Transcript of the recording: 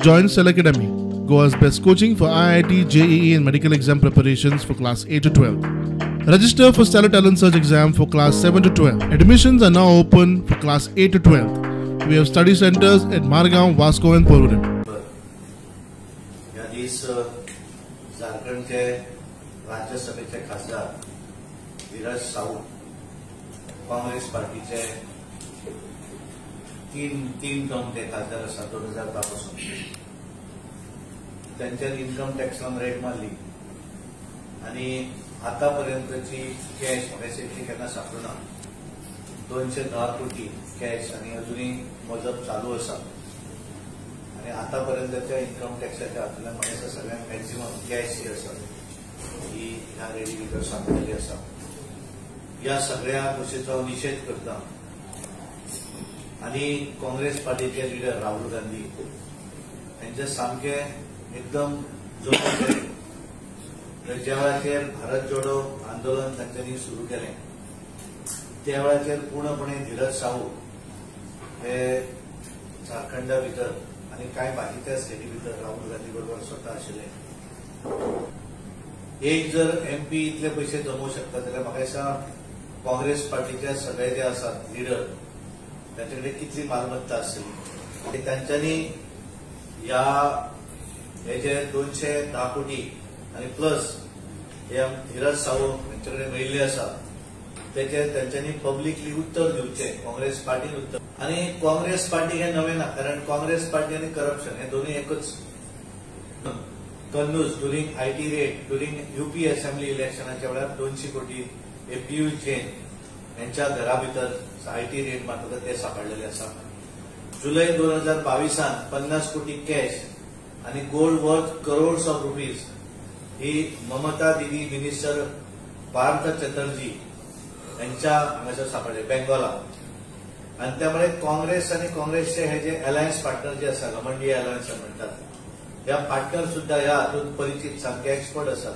Join Stellar Academy, Goa's best coaching for IIT, JEE and medical exam preparations for class 8 to 12. Register for Stellar Talent Search exam for class 7 to 12. Admissions are now open for class 8 to 12. We have study centers at Margao, Vasco and Porvorim. ह्या दीस झारखंडचे राज्यसभेचे खासदार धीरज साहू काँग्रेस पार्टीचे तीन term ते खासदार आसा 2010 पासून. त्यांच्यार इन्कम टॅक्सान रेड मारली आनी आतापर्यंतची कॅश म्हाका इतली केन्ना सापडना, 210 कोटी कॅश आनी अजुनूय मोजप चालू आसा. आनी आतापर्यंतच्या इन्कम टॅक्साच्या हातूंतल्यान म्हाका दिसता सगळ्यांत मॅक्झिमम कॅश जी आसा ही ह्या रेडी भितर सांपडलेली आसा. ह्या सगळ्या गोष्टीचो हांव निशेध करता आनी काँग्रेस पार्टीचे लिडर राहुल गांधी हेंचे सामके एकदम जोर ज्या वेळाचेर भारत जोडो आंदोलन तांच्यांनी सुरू केलें त्या वेळाचेर पूर्णपणे धीरज साहू हे झारखंडा भितर आनी कांय बाकीच्या स्टेटी भितर राहुल गांधी बरोबर स्वता आशिल्ले. एक जर एमपी इतले पयशे जमोवंक शकता जाल्यार म्हाका दिसता काँग्रेस पार्टीचे सगळे जे आसात लिडर तांचे कडेन कितली मालमत्ता आसतली. तांच्यांनी ह्या हे जे 210 कोटी आनी प्लस हे धीरज साहू हांचे कडेन मेळिल्ले आसा तेचे तांच्यांनी पब्लिकली उत्तर दिवचें, काँग्रेस पार्टीन उत्तर. आनी काँग्रेस पार्टी हें नवें ना, कारण काँग्रेस पार्टी आनी करप्शन हे दोनूय एकच. Kannauj during IT raid during UP assembly इलेक्शनाच्या वेळार 200 कोटी हे पियूष जैन यांच्या घरा भितर IT red मारतकच ते सापडलेले आसा. जुलय 2022 50 कोटी कॅश आनी gold worth crores of rupees ही ममता दिदी मिनिस्टर पार्थ चटर्जी यांच्या हांगासर सापडले बेंगॉला. आनी त्यामुळे काँग्रेस आनी काँग्रेसचे हे जे अलायन्स पार्टनर जे आसा, घमंडी अलायन्स म्हणटात, ह्या पार्टनर सुद्धा ह्या हातूंत परिचित सामके एक्सपर्ट आसात.